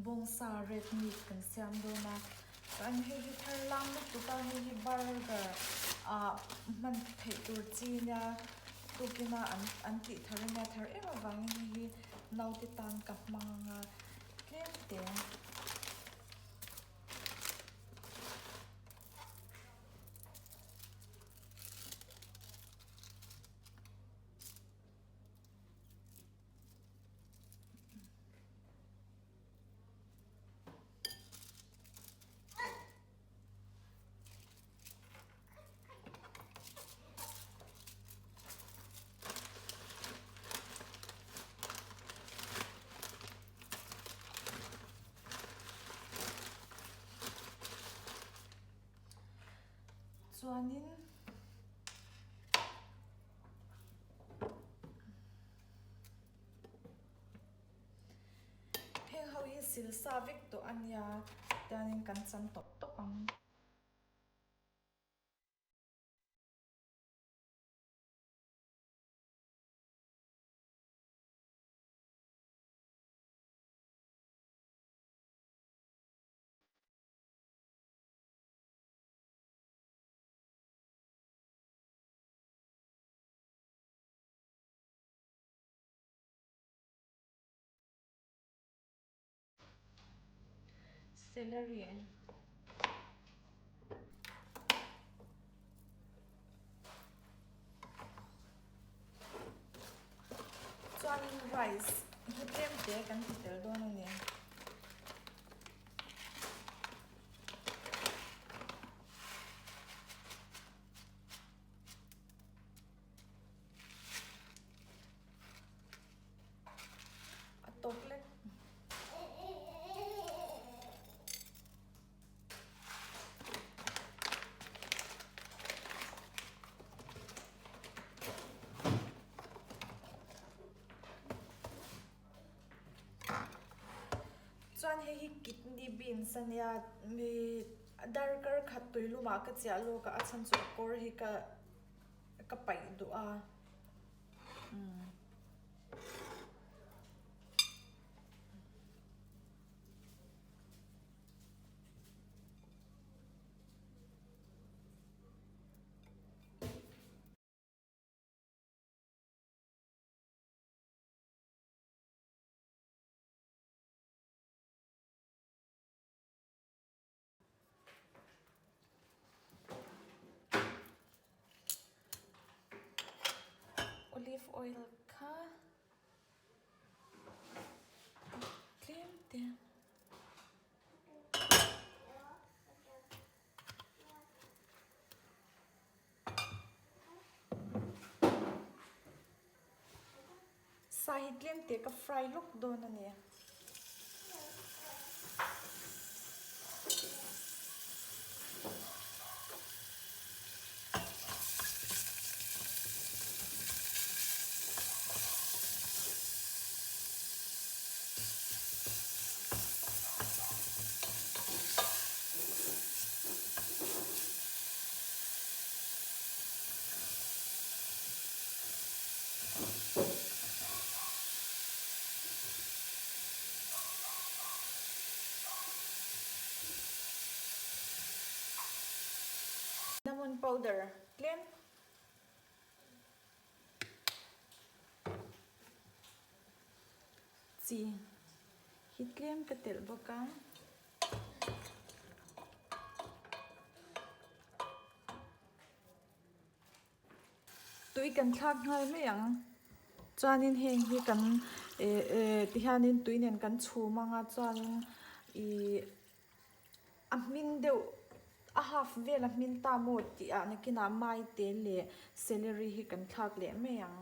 Bawngsa red meat kan siam dawn a, chuan hei hi thar lam lutuk a, hei hi burger ah hman theih tur chi nia tukin a an an tih thar ania thar em avangin hei hi naute tan ka hmang ang a tlem te. Chuanin Heng ho hi sil sa vek tawh a nia, tianin kan chan tawp tawp ang. Celery chuanin rice hi tlem te kan ti tel dawn a ni. A tawp lek. Chuan hei hi kidney beans a nia mi darkar khat tui lumah ka chiah lawk a a chhan chu a kawr hi ka ka paih duh a umm. Olive oil kha tlem te. Sa hi tlem te ka fry lawk dawn a ni. Cinnamon powder tlem chi hi tlem ka telh bawk a. Tui kan thlak nghal mai ang. Chuanin heng hi kan eh eh ti hianin tui nen kan chhum ang a chuanin ih a hmin deuh a half vel a hmin ta maw tih ah nakinah maite leh celery hi kan thlak leh mai ang.